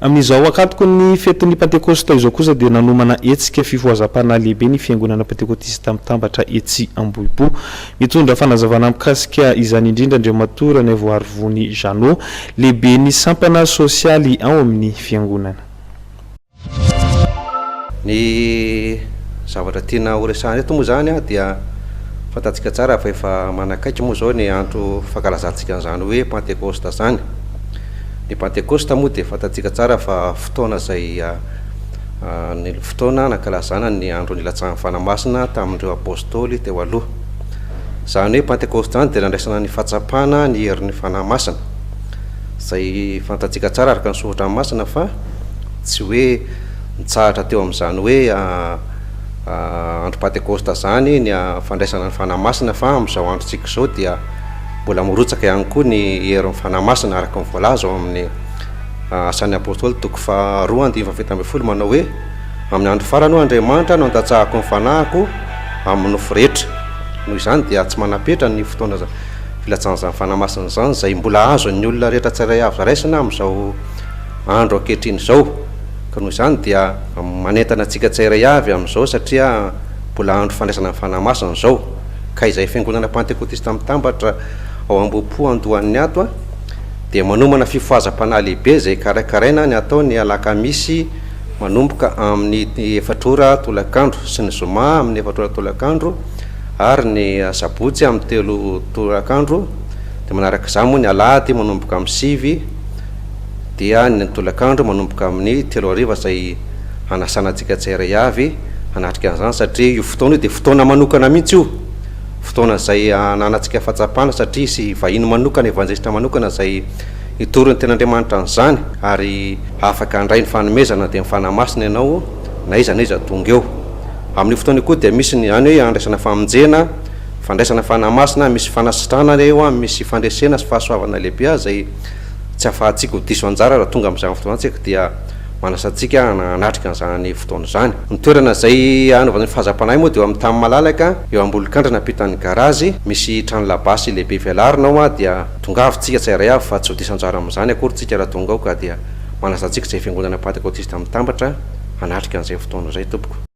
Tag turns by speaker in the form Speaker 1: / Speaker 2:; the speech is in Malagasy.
Speaker 1: Amin'izao ankatoky ny fetin'ny Pantekosta izao kosa dia nanomana hetsika fifohazam-panahy lehibe ny Fiangonana Pentekotista Mitambatra etsy Ambohipo. Mitondra fanazavana mikasika izany indrindra Andriamatoa Ranaivoarivony Jeannot, lehiben'ny sampana sosialy ao amin'ny Fiangonana.
Speaker 2: Ny zavatra tiana ho resahana eto moa izany dia fantatsika tsara fa efa manakaiky moa izao ny andro fankalazantsika an'izany hoe Pantekosta izany. Ny Pantekosta moa dia fantatsika tsara fa fotoana izay ny fotoana nankalazana ny andro nilatsahan'ny Fanahy Masina tamin'ireo Apôstôly teo aloha. Izany hoe Pantekosta izany dia nandraisana ny fahatsapana ny herin'ny Fanahy Masina, izay fantatsika tsara araka ny Soratra Masina fa tsy hoe nitsahatra teo amin'izany hoe andro Pantekosta izany ny fandraisana ny Fanahy Masina fa amin'izao androntsika izao dia mbola mirotsaka ihany koa ny herin'ny Fanahy Masina araka ny voalaza ao amin'ny Asan'ny Apôstôly toko faharoa andininy faha-17 manao hoe, Amin'ny andro farany hoy Andriamanitra no handatsahako ny Fanahiko amin'ny nofo rehetra. Noho izany dia tsy manam-petra ny fotoana filatsahan'izany Fanahy Masina izany izay mbola azon'ny olona rehetra tsirairay avy raisina amin'izao andro ankehitriny izao. Ka noho izany dia manentana antsika tsirairay avy amin'izao satria mbola andro fandraisana ny Fanahy Masina izao. Ka izay Fiangonana Pantekotista Mitambatra ao Ambohipo andohan'ny ato dia manomana fifohazam-panahy lehibe izay karakaraina ny hatao ny alakamisy manomboka amin'ny efatra ora tolakandro sy ny zoma amin'ny efatra ora tolakandro ary ny sabotsy amin'ny telo tolakandro dia manaraka izany moa ny alahady manomboka amin'ny sivy dia ny tolakandro manomboka amin'ny telo hariva izay hanasana antsika tsirairay avy hanatrika an'izany satria io fotoana io dia fotoana manokana mihitsy io, fotoana izay hananantsika fahatsapana satria hisy vahiny manokana, evanjelistra manokana izay hitory ny tenin'Andriamanitra an'izany ary afaka handray ny fanomezana dia ny Fanahy Masina ianao na iza na iza tonga eo. Amin'io fotoana io koa dia misy ny izany hoe handraisana famonjena, fandraisana Fanahy Masina, misy fanasitranana eo, misy fandresena sy fahasoavana lehibe izay tsy afahantsika ho diso anjara raha tonga amin'izany fotoana izany isika dia manasa antsika hanatrika an'izany fotoana izany. Ny toerana izay hanaovana ny fahazam-panahy moa dia eo amin'ny tany malalaka, eo Ambolokandrina ampitan'ny garazy, misy trano labasy lehibe velarina ao dia tongava tsika tsirairay avy fa tsy ho diso anjara amin'izany akory tsika raha tonga ao ka dia manasa antsika izay fiangonana pantekotista mitambatra hanatrika an'izay fotoana izay tompoko.